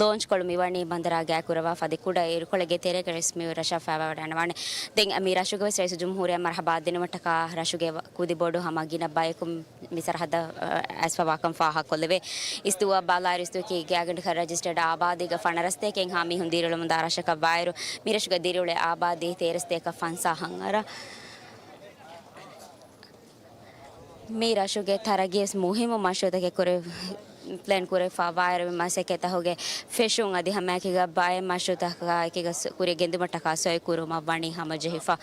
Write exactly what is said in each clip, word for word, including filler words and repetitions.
ލޯންޗްކޮޅު މިވަނީ ބަނދަރާ ގާތްކުރައްވާފަ އަދި ކުޑަ އިރުކޮޅެއްގެ ތެރޭގަ ރަސްމީ ރަށަށް ފައިވާވަޑައިގަންނަވާނެ. ދެން މި ރަށުގަވެސް ރައީސުލްޖުމްހޫރިއްޔާ މަރުހަބާ ދިނުމަށްޓަކާ ރަށުގެ ކުދި ބޮޑު ހަމަ ގިނަ ބަޔަކު މި ސަރަހައްދަށް އައިސްފަވާކަން ފާހަގަކޮށްލެވޭ. އިސްދޫއަށް ބަލާއިރު އިސްދޫއަކީ ގާތްގަނޑަކަށް ރަޖިސްޓަރޑް އާބާދީގަ ފަނަރަ ސަތޭކައެއްހާ މީހުން ދިރިއުޅެމުންދާ ރަށަކަށް ވާއިރު، މި ރަށުގަ ދިރިއުޅޭ އާބާދީ ތޭރަ ސަތޭކަ ފަންސާހަށް އަރާ. މި ރަށުގެ ތަރައްގީވެސް މުހިއްމު މަޝްރޫއުތަކެއް ކުރެ-، ޕްލޭން ކުރެވިފަ ވާއިރު، މި މަސައްކަތްތަކުގެ ފެށުން އަދި ހަމައެކީގަ ބައެއް މަޝްރޫއުތަކާއެކީގަ ސު-، ކުރިއަށް ގެންދުމަށްޓަކާ ސޮއި ކުރުމަށް ވަނީ ހަމަޖެހިފަ.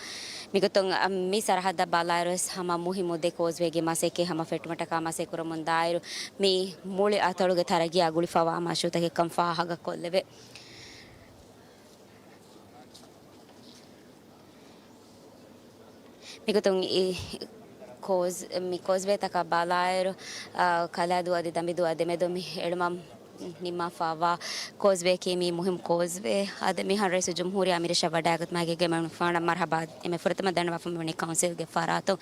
މިގޮތުން، އަ، މި ސަރަހައްދަށް ބަލާއިރުވެސް ހަމަ މުހިއްމު ދެ ކޯސްވޭގެ މަސައްކަތް ހަމަ ފެއްޓުމަށްޓަކާ މަސައްކަތް ކުރަމުން ދާއިރު، މި މުޅި އަތޮޅުގެ ތަރައްގީއާ ގުޅިފަވާ މަޝްރޫއުތަކެއްކަން ފާހަގަކޮށްލެވޭ. މިގޮތުން އި-، ކޯސް-، މި ކޯސްވޭތަކަށް ބަލާއިރު، އާ، ކަލާދޫ އަދި ދަނބިދޫއާ ދެމެދު މި އެޅުމަށް ނިންމާފަވާ ކޯސްވޭއަކީ މި މުހިއްމު ކޯސްވޭ. އަދި މިހާރު ރައީސުލްޖުމްހޫރިއްޔާ މި ރަށަށް ވަޑައިގަތުމާއެކީގަ އެމަނިކުފާނަށް މަރުހަބާ އެންމެ ފުރަތަމަ ދަންނަވާފަ މިވަނީ ކައުންސިލްގެ ފަރާތުން.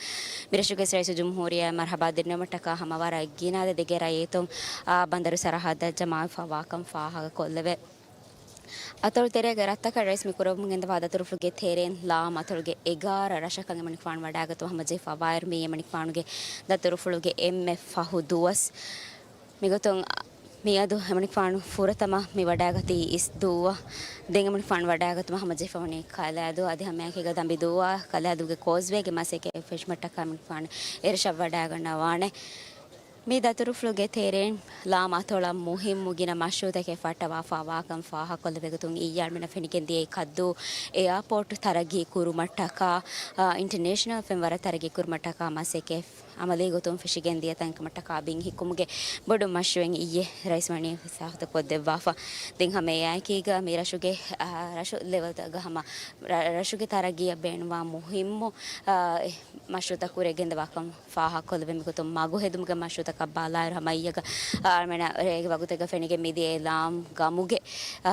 މި ރަށުގެ ރައީސުލްޖުމްހޫރިއްޔާ މަރުހަބާ ދިނުމަށްޓަކާ ހަމަ ވަރަށް ގިނަ އަދަދެއްގެ ރައްޔިތުން، އާ، ބަނދަރު ސަރަހައްދަށް ޖަމާވެފަ ވާކަން ފާހަގަކޮށްލެވޭ. އަތޮޅު ތެރޭގެ ރަށްތަކަށް ރައީސް މި ކުރަމުން ގެންދަވާ ދަތުރުފުޅުގެ ތެރެއިން ލާމް އަތޮޅުގެ އެގާރަ ރަށަކަށް އެމަނިކުފާނު ވަޑައިގަތުމަށް ހަމަޖެހިފަ ވާއިރު، މީ އެމަނިކުފާނުގެ ދަތުރުފުޅުގެ އެންމެ ފަހު ދުވަސް. މިގޮތުން މިއަދު އެމަނިކުފާނު ފުރަތަމަ މި ވަޑައިގަތީ އިސްދޫއަށް. ދެން އެމަނިކުފާނު ވަޑައިގަތުމަށް ހަމަޖެހިފަ ވަނީ ކަލާދޫ އަދި ހަމައެކީގަ ދަނބިދޫއާ ކަލާދޫގެ ކޯސްވޭގެ މަސައްކަތް ފެށުމަށްޓަކާ އެމަނިކުފާނު އެރަށަށް ވަޑައިގަންނަވާނެ. މި ދަތުރުފުޅުގެ ތެރެއިން ލާމް އަތޮޅަށް މުހިއްމު ގިނަ މަޝްރޫއުތަކެއް ފައްޓަވާފަ ވާކަން ފާހަގަކޮށްލެވޭ ގޮތުން އިއްޔާ އަޅުމެންނަށް ފެނިގެންދިޔައީ ކައްދޫ އެއާޕޯޓް ތަރައްގީ ކުރުމަށްޓަކާ، އާ، އިންޓަރނޭޝަނަލް ފެންވަރަށް ތަރައްގީ ކުރުމަށްޓަކާ މަސައްކަތް އަމަލީ ގޮތުން ފެށިގެން ދިޔަ ތަންކަމަށްޓަކާ ބިން ހިއްކުމުގެ ބޮޑު މަޝްރޫއެއް އިއްޔެ ރައީސް ވަނީ ސާހިތު ކޮށްދެއްވާފަ. ދެން ހަމަ އެއާއެކީގަ މި ރަށުގެ، އާ، ރަށު ލެވެލްތަކުގަ ހަމަ ރަ-، ރަށުގެ ތަރައްގީއަށް ބޭނުންވާ މުހިއްމު، އާ، މަޝްރޫއުތައް ކުރިއަށް ގެންދަވާކަން ފާހަގަކޮށްލެވޭ. މިގޮތުން މަގު ހެދުމުގެ މަޝްރޫއުތަކަށް ބަލާއިރު ހަމަ އިއްޔެގަ، އާ، އަޅުމެންނަށް ރޭގެ ވަގުތެއްގަ ފެނިގެން މިދިޔަ އެ ލާމް ގަމުގެ، އާ،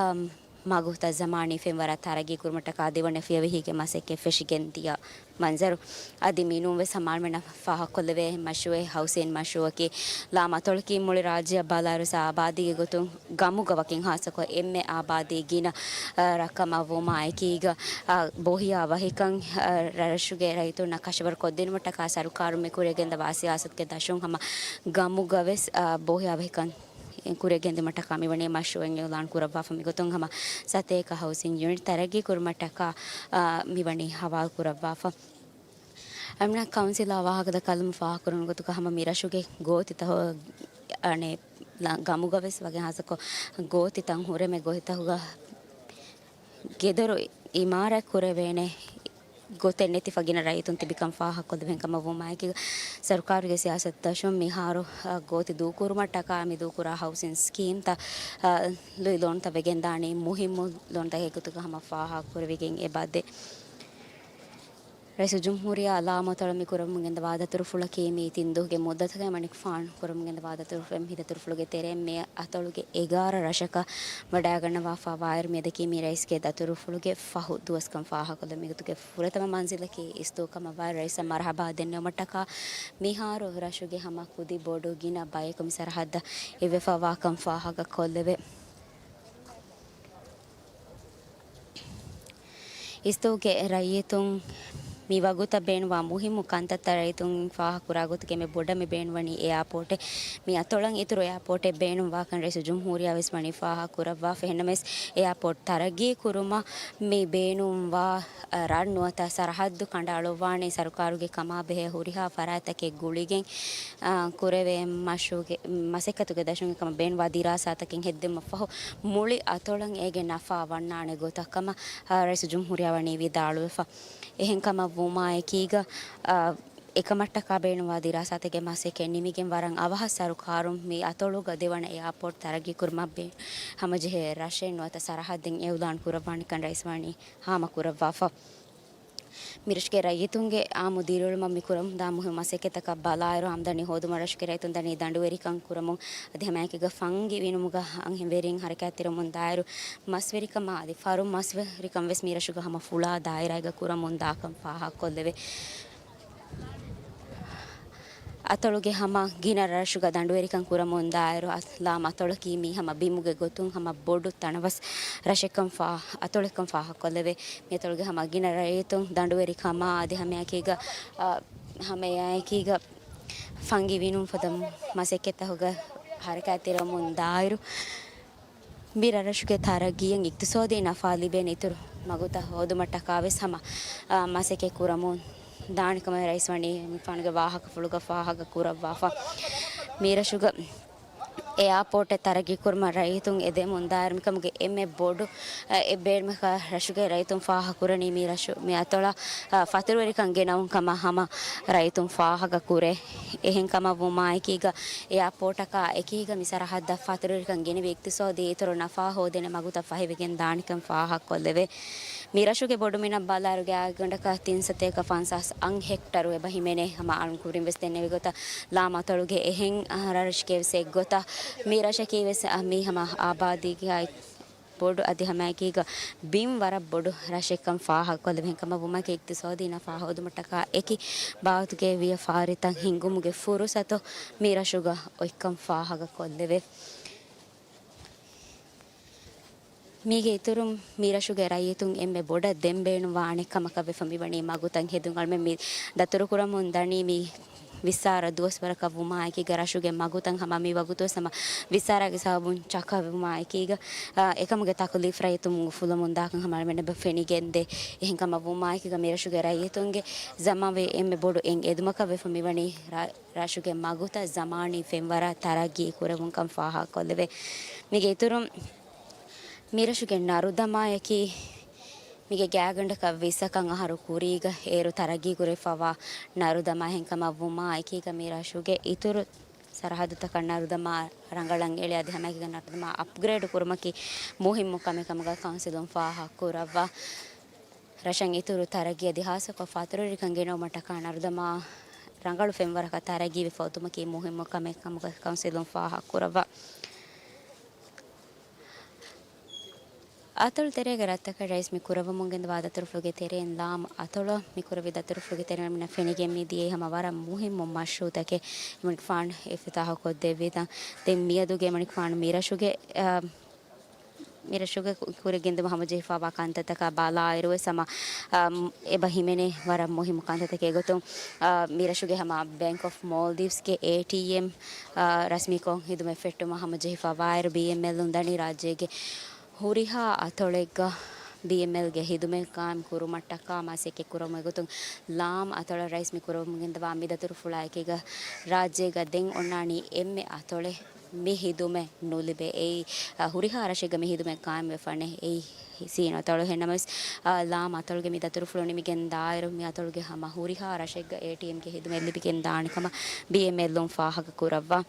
މަގުތައް ޒަމާނީ ފެންވަރާ ތަރައްގީ ކުރުމަށްޓަކާ ދެވަނަ ފިޔަވަހީގެ މަސައްކަތް ފެށިގެން ދިޔަ މަންޒަރު. އަދި މިނޫންވެސް ހަމަ އަޅުމެންނަށް ފާހަގަކޮށްލެވޭ މަޝްރޫއެއް ހައުސިން މަޝްރޫއަކީ ލާމް އަތޮޅަކީ މުޅި ރާއްޖެއަށް ބަލާއިރު އާބާދީގެ ގޮތުން ގަމުގަ ވަކިން ހާއްސަކޮށް އެންމެ އާބާދީ ގިނަ، އަ، ރަށްކަމަށް ވުމާ އެކީގަ، އަ، ބޯހިޔާ ވަހިކަން، އަ، ރަށުގެ ރައްޔިތުންނަށް ކަށަވަރު ކޮށްދިނުމަށްޓަކާ ސަރުކާރުން މި ކުރިއަށް ގެންދަވާ ސިޔާސަތުގެ ދަށުން ހަމަ ގަމުގަވެސް، އަ، ބޯހިޔާ ވަހިކަން ކުރިއަށް ގެންދިއުމަށްޓަކާ މިވަނީ މަޝްރޫއެއް އިއުލާން ކުރައްވާފަ. މިގޮތުން ހަމަ ސަތޭކަ ހައުސިން ޔުނިޓް ތަރައްގީ ކުރުމަށްޓަކާ، އާ، މިވަނީ ހަވާލު ކުރައްވާފަ. އަޅުމެންނަށް ކައުންސިލާ ވާހަކަދައްކާލުމުން ފާހަގަކުރުނު ގޮތުގަ ހަމަ މި ރަށުގެ ގޯތިތަހު-، އަނެއް، ލަ-، ގަމުގަވެސް ވަކިން ހާއްސަކޮށް ގޯތިތައް ހުރެމެ ގޯތިތަހުގަ ގެދޮރު އިމާރާތް ކުރެވޭނެ ގޮތެއް ނެތިފަ ގިނަ ރައްޔިތުން ތިބިކަން ފާހަގަކޮށްލެވޭނެ ކަމަށް ވުމާއެކީގަ، ސަރުކާރުގެ ސިޔާސަތު ދަށުން މިހާރު، އަ، ގޯތި ދޫކުރުމަށްޓަކާ މި ދޫކުރާ ހައުސިން ސްކީމްތައް، އަ، ލުއި ލޯންތައް ވެގެންދާނީ މުހިއްމު ލޯންތަކެއް ގޮތުގަ ހަމަ ފާހަގަކުރެވިގެން އެބަދޭ. ރައީސުލްޖުމްހޫރިއްޔާ ލާމް އަތޮޅަށް މި ކުރަމުން ގެންދަވާ ދަތުރުފުޅަކީ މި ތިން ދުވަހުގެ މުއްދަތުގައި އެމަނިކުފާނު ކުރަމުން ގެންދަވާ ދަތުރުފުޅެއް. މި ދަތުރުފުޅުގެ ތެރެއިން މި އަތޮޅުގެ އެގާރަ ރަށަކަށް ވަޑައިގަންނަވާފަ ވާއިރު މިއަދަކީ މި ރައީސްގެ ދަތުރުފުޅުގެ ފަހު ދުވަސްކަން ފާހަގަކޮށްލަން. މިގޮތުގެ ފުރަތަމަ މަންޒިލަކީ އިސްދޫ ކަމަށް ވާއިރު ރައީސަށް މަރުހަބާ ދެންނެވުމަށްޓަކާ މިހާރު ރަށުގެ ހަމަ ކުދި ބޮޑު ގިނަ ބަޔަކު މި ސަރަހައްދަށް އިއްވެފަ ވާކަން ފާހަގަކޮށްލެވޭ. އިސްދޫގެ ރައްޔިތުން މި ވަގުތަށް ބޭނުންވާ މުހިއްމު ކަންތައްތައް ރައްޔިތުން ފާހަގަކުރާ ގޮތުގެ މި ބޮޑަށް މި ބޭނުންވަނީ އެއާޕޯޓެއް. މި އަތޮޅަށް އިތުރު އެއާޕޯޓެއް ބޭނުންވާކަން ރައީސުލްޖުމްހޫރިއްޔާވެސް ވަނީ ފާހަގަކުރައްވާފަ. އެހެންނަމަވެސް އެއާޕޯޓް ތަރައްގީ ކުރުމަށް މި ބޭނުންވާ، އަ، ރަށް ނުވަތަ ސަރަހައްދު ކަނޑައަޅުއްވާނީ ސަރުކާރުގެ ކަމާބެހޭ ހުރިހާ ފަރާތްތަކެއް ގުޅިގެން، އާ، ކުރެވޭ މަޝްރޫއުގެ މަސައްކަތުގެ ދަށުން އެކަމަށް ބޭނުންވާ ދިރާސާތަކެއް ހެއްދެވުމަށްފަހު، މުޅި އަތޮޅަށް އޭގެ ނަފާ ވަންނާނެ ގޮތަށް ކަމަށް، އާ، ރައީސުލްޖުމްހޫރިއްޔާ ވަނީ ވިދާޅުވެފަ. އެހެން ކަމަށް ވުމާއެކީގަ، އާ، އެކަމަށްޓަކާ ބޭނުންވާ ދިރާސާތަކެއް މަސައްކަތް ނިމިގެން ވަރަށް އަވަހަށް ސަރުކާރުން މި އަތޮޅުގަ ދެވަނަ އެއާޕޯޓް ތަރައްގީ ކުރުމަށް ބޭ-، ހަމަޖެހޭ ރަށެއް ނުވަތަ ސަރަހައްދެއް އިއުލާން ކުރައްވާނެކަން ރައީސް ވަނީ ހާމަކުރައްވާފަ. މިރަށުގެ ރައްޔިތުންގެ އާއްމު ދިރިއުޅުމަށް މި ކުރަމުންދާ މުހިއްމު މަސައްކަތްތަކަށް ބަލާއިރު، އާމްދަނީ ހޯދުމަށް ރަށުގެ ރައްޔިތުން ދަނީ ދަނޑުވެރިކަން ކުރަމުން، އަދި ހަމައެކީގަ ފަންގި ވިނުމުގަ އަންހެންވެރިން ހަރަކާތްތެރިވަމުންދާއިރު، މަސްވެރިކަމާ އަދި ފަރުމަސްވެރިކަން ވެސް މި ރަށުގަ ހަމަ ފުޅާ ދާއިރާއެއްގަ ކުރަމުންދާކަން ފާހަގަކޮށްލެވޭ. އަތޮޅުގެ ހަމަ ގިނަ ރަށުގަ ދަނޑުވެރިކަން ކުރަމުން ދާއިރު، އަ، ލާމް އަތޮޅަކީ މީ ހަމަ ބިމުގެ ގޮތުން ހަމަ ބޮޑު ތަނަވަސް ރަށެއްކަން ފާ-، އަތޮޅެއްކަން ފާހަގަކޮށްލެވޭ. މި އަތޮޅުގެ ހަމަ ގިނަ ރައްޔިތުން ދަނޑުވެރިކަމާ އަދި ހަމައެކީގަ، އަ، ހަމައެކީގަ ފަންގި ވިނުން ފަދަ މަސައްކަތްތަކުގަ ހަރަކާތްތެރިވަމުން ދާއިރު، މި ރަށްރަށުގެ ތަރައްގީއަށް އިޤްތިޞާދީ ނަފާ ލިބޭނެ އިތުރު މަގުތައް ހޯދުމަށްޓަކާ ވެސް ހަމަ، އާ، މަސައްކަތް ކުރަމުން ދާނެ ކަމަށް ރައީސް ވަނީ މިފާނުގެ ވާހަކަފުޅުގަ ފާހަގަ ކުރައްވާފަ. މި ރަށުގަ އެއާޕޯޓެއް ތަރައްގީ ކުރުމަށް ރައްޔިތުން އެދެމުން ދާއިރު މިކަމުގެ އެންމެ ބޮޑު، އެ، އެއް ބޭނުމަކަށް ރަށުގެ ރައްޔިތުން ފާހަގަ ކުރަނީ މި ރަށު މި އަތޮޅަށް، އާ، ފަތުރުވެރިކަން ގެނައުން ކަމަށް ހަމަ ރައްޔިތުން ފާހަގަ ކުރޭ. އެހެން ކަމަށް ވުމާއެކީގަ އެއާޕޯޓަކާ އެކީގަ މި ސަރަހައްދަށް ފަތުރުވެރިކަން ގެނެވި އިޤްތިޞާދީ އިތުރު ނަފާ ހޯދޭނެ މަގުތައް ފަހިވެގެން ދާނެކަން ފާހަގަކޮށްލެވޭ. މި ރަށުގެ ބޮޑުމިނަށް ބަލާއިރު ގާތްގަނޑަކަށް ތިން ސަތޭކަ ފަންސާސް އަށް ހެކްޓަރު އެބަ ހިމެނޭ. ހަމަ އަޅުން ކުރިން ވެސް ދެންނެވި ގޮތަށް ލާމް އަތޮޅުގެ އެހެން، އަ، ރަށެއްގެ ވެސް އެއްގޮތަށް މި ރަށަކީ ވެސް، އަ، މީ ހަމަ އާބާދީގައި ބޮޑު އަދި ހަމައެކީގަ ބިން ވަރަށް ބޮޑު ރަށެއްކަން ފާހަގަކޮށްލެވޭ. ހެންކަމަށް ވުމަކީ އިޤްތިޞާދީ ނަފާ ހޯދުމަށްޓަކާ އެކި ބާވަތުގެ ވިޔަފާރިތައް ހިންގުމުގެ ފުރުސަތު މި ރަށުގަ އޮތްކަން ފާހަގަކޮށްލެވޭ. މީގެ އިތުރުން މި ރަށުގެ ރައްޔިތުން އެންމެ ބޮޑަށް ދެން ބޭނުންވާނެ ކަމަކަށް ވެފަ މިވަނީ މަގުތައް ހެދުން. އަޅުމެން މި ދަތުރުކުރަމުން ދަނީ މި ވިއްސާރަ ދުވަސްވަރަކަށް ވުމާއެކީގަ ރަށުގެ މަގުތައް ހަމަ މި ވަގުތުވެސް ހަމަ ވިއްސާރަގެ ސަބަބުން ޗަކަވެވުމާއެކީގަ، އާ، އެކަމުގެ ތަކުލީފް ރައްޔިތުން އުފުލަމުން ދާކަން ހަމަ އަޅުމެން އެބަ ފެނިގެންދޭ. އެހެންކަމަށް ވުމާއެކީގަ މި ރަށުގެ ރައްޔިތުންގެ ޒަމާންވެ އެންމެ ބޮޑު އެއް އެދުމަކަށް ވެފަ މިވަނީ ރަ-، ރަށުގެ މަގުތައް ޒަމާނީ ފެންވަރަށް ތަރައްގީ ކުރެވުންކަން ފާހަގަކޮށްލެވޭ. މީގެ އިތުރުން މިރަށުގެ ނަރުދަމާޔަކީ މީގެ ގާތްގަނޑަކަށް ވިއްސަކަށް އަހަރު ކުރީގަ އޭރު ތަރައްގީ ކުރެވިފަވާ ނަރުދަމާ. އެހެންކަމަށް ވުމާ އެކީގަ މި ރަށުގެ އިތުރު ސަރަހައްދުތަކަށް ނަރުދަމާ ރަނގަޅަށް އެޅި އަދި ހަމައެކީގަ ނަރުދަމާ އަޕްގްރޭޑް ކުރުމަކީ މުހިއްމު ކަމެއް ކަމުގަ ކައުންސިލުން ފާހަގަ ކުރައްވާ. ރަށަށް އިތުރު ތަރައްގީ އަދި ހާއްސަކޮށް ފަތުރުވެރިކަން ގެނައުމަށްޓަކާ ނަރުދަމާ ރަނގަޅު ފެންވަރަކަށް ތަރައްގީވެފަ އޮތުމަކީ މުހިއްމު ކަމެއް ކަމުގަ ކައުންސިލުން ފާހަގަ ކުރައްވާ. އަތޮޅު ތެރޭގެ ރަށްތަކަށް ރައީސް މި ކުރައްވަމުން ގެންދަވާ ދަތުރުފުޅުގެ ތެރެއިން ލާމް އަތޮޅަށް މި ކުރެއްވި ދަތުރުފުޅުގެ ތެރެއިން އަޅުމެންނަށް ފެނިގެން މި ދިޔައީ ހަމަ ވަރަށް މުހިއްމު މަޝްރޫޢުތަކެއް އެމަނިކުފާނު އިފްތިތާޙު ކޮށްދެއްވިތަން. ދެން މިއަދުގެ އެމަނިކުފާނު މި ރަށުގެ، އާ، މި ރަށުގެ ކުރިއަށް ގެންދަވާ ހަމަޖެހިފަވާ ކަންތައްތަކާ ބަލާއިރުވެސް ހަމަ، އާ، އެބަ ހިމެނޭ ވަރަށް މުހިއްމު ކަންތައްތަކެއް ގޮތުން، އާ، މި ރަށުގެ ހަމަ ބޭންކް އޮފް މޯލްޑިވްސްގެ އޭޓީއެމް، އާ، ރަސްމީކޮށް ހިދުމަތް ފެއްޓުމަށް ހަމަޖެހިފަވާއިރު، ބީއެމްއެލުން ދަނީ ރާއްޖޭގެ ހުރިހާ އަތޮޅެއްގަ ބީއެމްއެލްގެ ހިދުމަތް ޤާއިމް ކުރުމަށްޓަކާ މަސައްކަތް ކުރުމުގެ ގޮތުން ލާމް އަތޮޅަށް ރައީސް މި ކުރަމުން ގެންދަވާ މި ދަތުރުފުޅާ އެކީގަ ރާއްޖޭގަ ދެން އޮންނާނީ އެންމެ އަތޮޅެއް މި ހިދުމަތް ނުލިބޭ. އެއީ، އަ، ހުރިހާ ރަށެއްގަ މި ހިދުމަތް ޤާއިމްވެފަނެ. އެއީ ސީނު އަތޮޅު. އެހެންނަމަވެސް، އާ، ލާމް އަތޮޅުގެ މި ދަތުރުފުޅު ނިމިގެން ދާއިރު، މި އަތޮޅުގެ ހަމަ ހުރިހާ ރަށެއްގަ އޭޓީއެމްގެ ހިދުމަތް ލިބިގެން ދާނެ ކަމަށް ބީއެމްއެލުން ފާހަގަ ކުރައްވާ.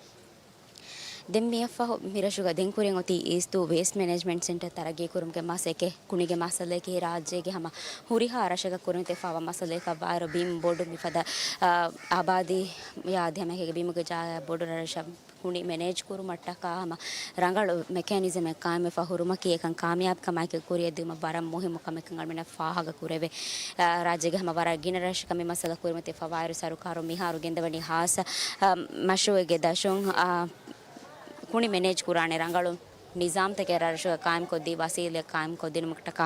ދެން މިއަށްފަހު މި ރަށުގަ ދެން ކުރިން އޮތީ އީސްދޫ ވޭސްޓް މެނޭޖްމަންޓް ސެންޓަރ ތަރައްގީ ކުރުމުގެ މަސައްކަތް. ކުނިގެ މައްސަލައަކީ ރާއްޖޭގެ ހަމަ ހުރިހާ ރަށެއްގަ ކުރިމަތިވެފަވާ މައްސަލައަކަށް ވާއިރު ބިން ބޮޑު މިފަދަ، އާ، އާބާދީ އަދި ހަމައެކީގަ ބިމުގެ ޖާގަ ބޮޑު ރަށަށް ކުނި މެނޭޖް ކުރުމަށްޓަކާ ހަމަ ރަނގަޅު މެކޭނިޒަމެއް ޤާއިމްވެފަ ހުރުމަކީ އެކަން ކާމިޔާބުކަމާއެކު ކުރިއަށްދިއުމަށް ވަރަށް މުހިއްމު ކަމެއްކަން އަޅުމެންނަށް ފާހަގަ ކުރެވޭ. އާ، ރާއްޖޭގެ ހަމަ ވަރަށް ގިނަ ރަށަކަށް މި މައްސަލަ ކުރިމަތިވެފަވާއިރު ސަރުކާރުން މިހާރު ގެންދަވަނީ ހާއްސަ، އާ، މަޝްރޫޢެއްގެ ދަށުން، އާ، ކުނި މެނޭޖް ކުރާނެ ރަނގަޅު ނިޒާމްތަކެއް ރަށުގަ ޤާއިމްކޮށްދީ، ވަސީލަތް ޤާއިމްކޮށްދިނުމަށްޓަކާ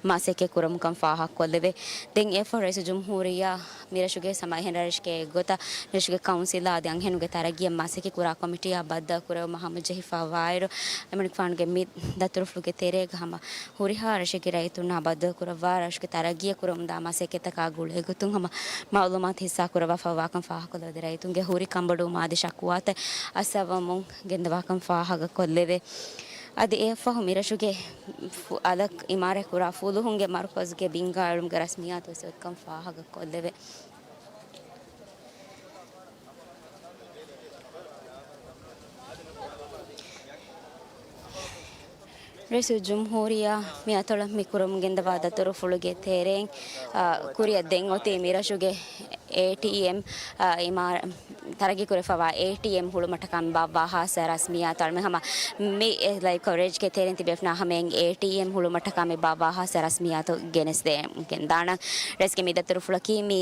މަސައްކަތް ކުރަމުންކަން ފާހަގަކޮށްލެވޭ. ދެން އެއަށްފަހު ރައީސުލްޖުމްހޫރިއްޔާ މިރަށުގެ ހަމަ އެހެން ރަށެއްގެ ގޮތަށް މިރަށުގެ ކައުންސިލާ އަދި އަންހެނުންގެ ތަރައްގީއަށް މަސައްކަތް ކުރާ ކޮމިޓީއާ ބައްދަލުކުރެވުމަށް ހަމަޖެހިފަވާއިރު، އެމަނިކުފާނުގެ މި ދަތުރުފުޅުގެ ތެރޭގަ ހަމަ ހުރިހާ ރަށެއްގެ ރައްޔިތުންނާ ބައްދަލުކުރައްވާ ރަށުގެ ތަރައްގީއަށް ކުރަމުންދާ މަސައްކަތްތަކާ ގުޅޭގޮތުން ހަމަ މައުލޫމާތު ހިއްސާކުރައްވާފައިވާކަން ފާހަގަކޮށްލެވޭ. ރައްޔިތުންގެ ހުރި ކަންބޮޑުވުމާ އަދި ޝަކުވާތައް އައްސަވަމުން ގެންދަވާކަން ފާހަގަކޮށްލެވޭ. އަދި އެއަށްފަހު މިރަށުގެ ފު-، އަލަށް އިމާރާތްކުރާ ފުލުހުންގެ މަރުކަޒުގެ ބިންގާ އެޅުމުގެ ރަސްމިއްޔާތުވެސް އޮތްކަން ފާހަގަކޮށްލެވޭ. ރައީސުލްޖުމްހޫރިއްޔާ މި އަތޮޅަށް މި ކުރަމުން ގެންދަވާ ދަތުރުފުޅުގެ ތެރެއިން، އާ، ކުރިއަށް ދެން އޮތީ މިރަށުގެ އޭޓީއެމް، އ، އިމާ-، ތަރައްގީ ކުރެފަވާ އޭޓީއެމް ހުޅުމަށްޓަކާ މި ބާއްވާ ޚާއްޞަ ރަސްމިއްޔާތު އަޅުމެން ހަމަ މި ލައިވް ކަވަރޭޖްގެ ތެރެއިން ތިބޭފުޅުންނާ ހަމައިން އޭޓީއެމް ހުޅުމަށްޓަކާ މި ބާއްވާ ޚާއްޞަ ރަސްމިއްޔާތު ގެނެސްދޭ ގެންދާނަން. ރައީސްގެ މި ދަތުރުފުޅަކީ މި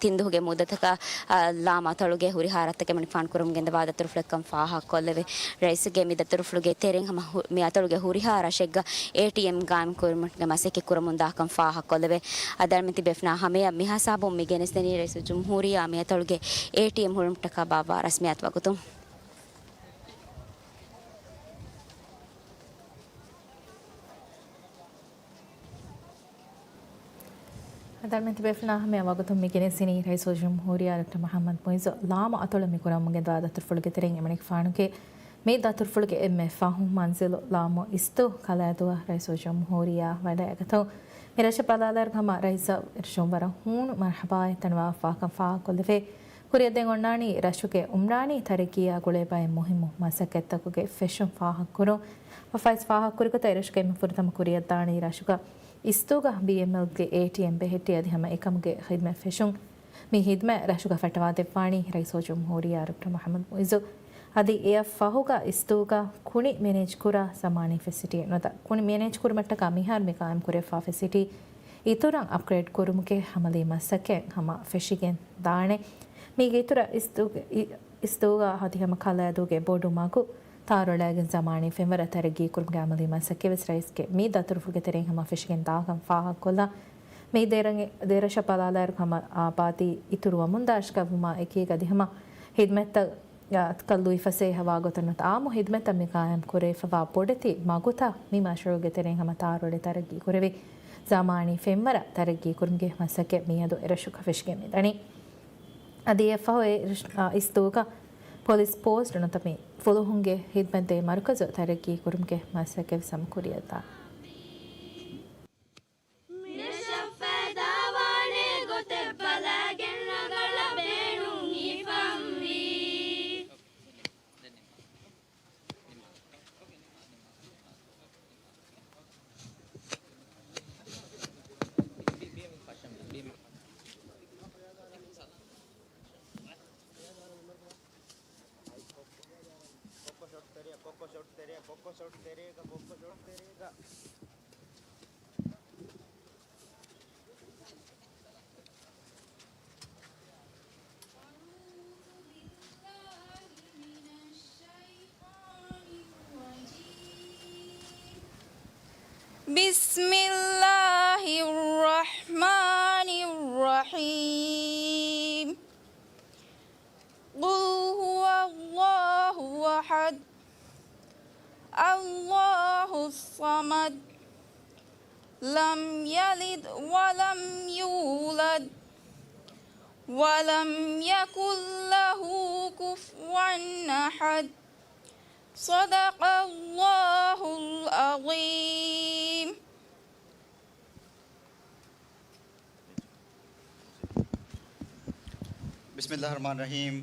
ތިން ދުވަހުގެ މުއްދަތަކަށް، އ، ލާމަ އަތޮޅުގެ ހުރިހާ ރަށްތަކެއް އެމަނިކުފާނު ކުރަމުން ގެންދަވާ ދަތުރުފުޅެއްކަން ފާހަގަކޮށްލެވޭ. ރައީސްގެ މި ދަތުރުފުޅުގެ ތެރެއިން ހަމަ ހު-، މި އަތޮޅުގެ ހުރިހާ ރަށެއްގަ އޭޓީއެމް ގާއިމް ކުރުމުގެ މަސައްކަތް ކުރަމުން ދާކަން ފާހަގަކޮށްލެވޭ. އަދި އަޅުމެން ތިބޭފުޅުންނާ ހަމަޔަށް މި ހިސާބުން މި ގެނެސްދެނީ ރައީސުލްޖުމްހޫރިއްޔާ މި އަތޮޅުގެ އޭޓީއެމް ހުޅުމަށްޓަކާ ބާއްވާ ރަސްމިއްޔާތު ވަގުތުން. އަދި އަޅުމެން ތިބޭފުޅުންނާ ހަމަޔަށް ވަގުތުން މި ގެނެސްދިނީ ރައީސުލްޖުމްހޫރިއްޔާ ޑޮކްޓަރ މުޙައްމަދު މުޢިއްޒު ލާމަ އަތޮޅަށް މި ކުރަމުން ގެންދަވާ ދަތުރުފުޅުގެ ތެރެއިން އެމަނިކުފާނުގެ މި ދަތުރުފުޅުގެ އެންމެ ފަހު މަންޒިލު ލާމު އިސްތޫ ކަލައަދުއަށް ރައީސުލްޖުމްހޫރިއްޔާ ވަޑައިގަތުން. މި ރަށަށް ބަލާލާއިރު ހަމަ ރައީސަށް އިރުށުން ވަރަށް ހޫނު މަރުޙަބާއެއް ދަންނަވާފާކަން ފާހަގަކޮށްލެވޭ. ކުރިއަށް ދޭން އޮންނާނީ ރަށުގެ އުމްރާނީ ތަރައްގީއާ ގުޅޭ ބައެއް މުހިއްމު މަސައްކަތްތަކުގެ ފެށުން ފާހަގަކުރުން. ވަފާވެސް ފާހަގަކުރި ގޮތަށް އެރަށުގައި އެންމެ ފުރަތަމަ ކުރިއަށްދާނީ ރަށުގަ އިސްތޫގަ ބީއެމްއެލްގެ އޭޓީއެމް ބެހެއްޓި އަދި ހަމަ އެކަމުގެ ޚިދުމަތް ފެށުން. މި ޚިދުމަތް ރަށުގަ ފައްޓަވާދެއްވާނީ ރައީސުލްޖުމްހޫރިއްޔާ ޑޮކްޓަރ މުޙައްމަދު މުޢިއްޒު. އަދި އެއަށް ފަހުގަ އިސްތޫގަ ކުނި މެނޭޖްކުރާ ޒަމާނީ ފެސިލިޓީއެއް ނުވަތަ ކުނި މެނޭޖްކުރުމަށްޓަކާ މިހާރު މި ޤާއިމްކުރެވިފާ ފެސިލިޓީ އިތުރަށް އަޕްގްރޭޑް ކުރުމުގެ އަމަލީ މަސައްކަތް ހަމަ ފެށިގެން ދާނެ. މީގެ އިތުރަށް އިސްތޫގެ، އި-، އިސްތޫގަ އަދި ހަމަ ކަލައަދުގެ ބޮޑު މަގު ތާރުއަޅައިގެން ޒަމާނީ ފެންވަރަށް ތަރައްގީ ކުރުމުގެ އަމަލީ މަސައްކަތްވެސް ރައީސްގެ މި ދަތުރުފުޅުގެ ތެރެއިން ހަމަ ފެށިގެން ދާކަން ފާހަގަކޮށްލާ. މި ދެރަށް-، ދެރަށަށް ބަލާލާއިރު ހަމަ އާބާދީ އިތުރުވަމުންދާ ރަށަކަށްވުމާ އެކީގަ އަދި ހަމަ ޚިދުމަތްތައް އަ، ކަށް ލުއިފަސޭހަވާ ގޮތަށް ނުވަތަ އާއްމު ޚިދުމަތްތައް މި ޤާއިމް ކުރެވިފަވާ ބޮޑެތި މަގުތައް މި މަޝްރޫޢުގެ ތެރެއިން ހަމަ ތާރުއެޅި ތަރައްގީ ކުރެވި، ޒަމާނީ ފެންވަރަށް ތަރައްގީ ކުރުމުގެ މަސައްކަތް މިއަދު އެރަށުގަ ފެށިގެން މިދަނީ. އަދި އެއަށްފަހު އެ ރަށް-، އާ، އިސްތޫގަ ޕޮލިސް ޕޯސްޓް ނުވަތަ މި ފުލުހުންގެ ޚިދުމަތްދޭ މަރުކަޒު ތަރައްގީ ކުރުމުގެ މަސައްކަތް ވެސް ހަމަ ކުރިއަށްދާ. މިރަށަށް ފައިދާވާނެ ގޮތެއް ބަލައިގެން ރަނގަޅަށް ބޭނުން ހިފަންވީ. ކޮއްކޮ ޝޮޓް ތެރޭގަ، ކޮއްކޮ ޝޮޓް ތެރޭގަ، ކޮއްކޮ ޝޮޓް ތެރޭގަ. بسم الله الرحمن الرحيم. قل هو الله أحد، الله الصمد، لم يلد ولم يولد، ولم يكن له كفوا أحد. صدق الله العظيم. ބިސްމިއްލާހި ރަޙްމާނި ރަޙީމް.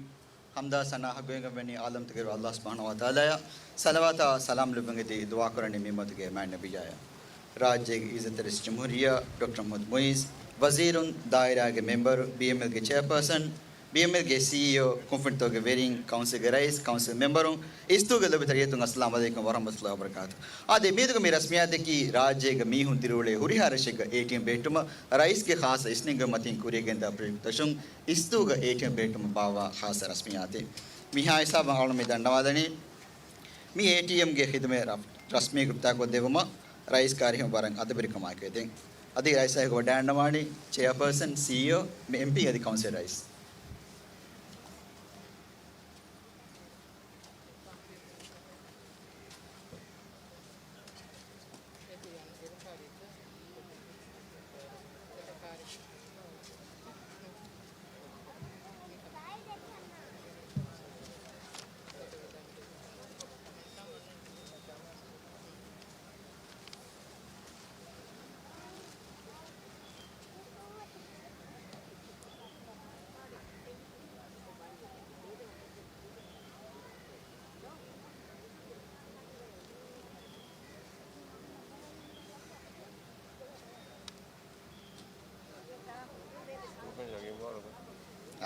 ޙަމްދާ ސަނާ ޙައްޤުވެގެންވަނީ ޢާލަމްތަކުގެ ރައްބު ﷲ ސުބްޙާނަހޫ ވަތަޢާލާއަށް. ޞަލަވާތާ ސަލާމް ލެއްވަން އެދި ދުޢާ ކުރަނީ މި އުއްމަތުގެ މާތް ނަބިއްޔާއަށް. ރާއްޖޭގެ ޢިއްޒަތްތެރި ރައީސުލްޖުމްހޫރިއްޔާ ޑޮކްޓަރ މުޙައްމަދު މުޢިއްޒު، ވަޒީރުން، ދާއިރާގެ މެމްބަރު، ބީއެމްއެލްގެ ޗެއާޕާސަން، ބީއެމްއެލްގެ ސީއީއޯ، ކުންފުނިތަކުގެ ވެރިން، ކައުންސިލްގެ ރައީސް، ކައުންސިލް މެމްބަރުން، އިސްތޫގެ ލޮބުވެތި ރައްޔިތުން، އައްސަލާމު ޢަލައިކުމް ވަރަޙްމަތުﷲ ވަބަރަކާތު. އާދެ، މިއަދުގެ މި ރަސްމިއްޔާތަކީ ރާއްޖޭގެ މީހުން ދިރިއުޅޭ ހުރިހާ ރަށެއްގަ އޭޓީއެމް ބެހެއްޓުމަށް ރައީސްގެ ޚާއްޞަ އިސްނެންގެވުމަށް މަތީން ކުރިއަށް ގެންދާ ޕްރޮޖެކްޓްތައް ފެށުން އިސްތޫގަ އޭޓީއެމް ބެހެއްޓުމަށް ބާއްވާ ޚާއްޞަ ރަސްމިއްޔާތެއް. މިހާ ހިސާބަށް އަޅުގަނޑު މި ދަންނަވާލަނީ، މި އޭޓީއެމްގެ ޚިދުމަތް ރަ-، ރަސްމީ ގުފްތާގޮތް ދެއްވުމަށް ރައީސް ކާރިހުން ވަރަށް އަދަބުވެރިކަމާއެކު އެދެން. އަދި ރައީސާއެކު ވަޑައިގަންނަވާނީ ޗެއާޕާސަން، ސީއީއޯ، މި އެމްޕީ އަދި ކައުންސިލް ރައީސް.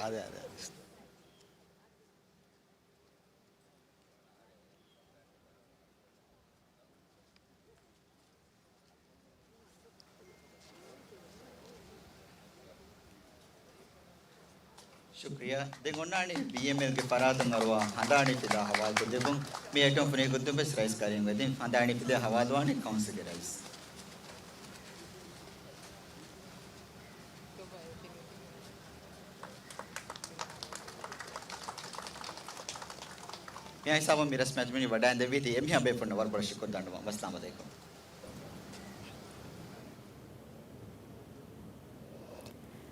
އާދެ، އާދެ، އާދެ. ޝުކްރިޔާ. ދެން އޮންނާނީ ބީއެމްއެލްގެ ފަރާތުން އަރުވާ ހަނދާނީ ފިލާ ހަވާލުކޮށްދެއްވުން. މި އެޓުން ފުނި ގޮތުން ވެސް ރައީސް ކަރީމް ވެދިން ހަނދާނީ ފިލާ ހަވާލުވާނީ ކައުންސިލްގެ ރައީސް. މި ހިސާބުން މި ރަސްމި އަޒުމީން ވަޑައިން ދެއްވީތީ އެންމެހާ ބޭފުޅުންނަށް ވަރަށް ބޮޑަށް ޝުކުރު ދަނޑުމަށް. ވައްސަލާމް އަލައިކުމް.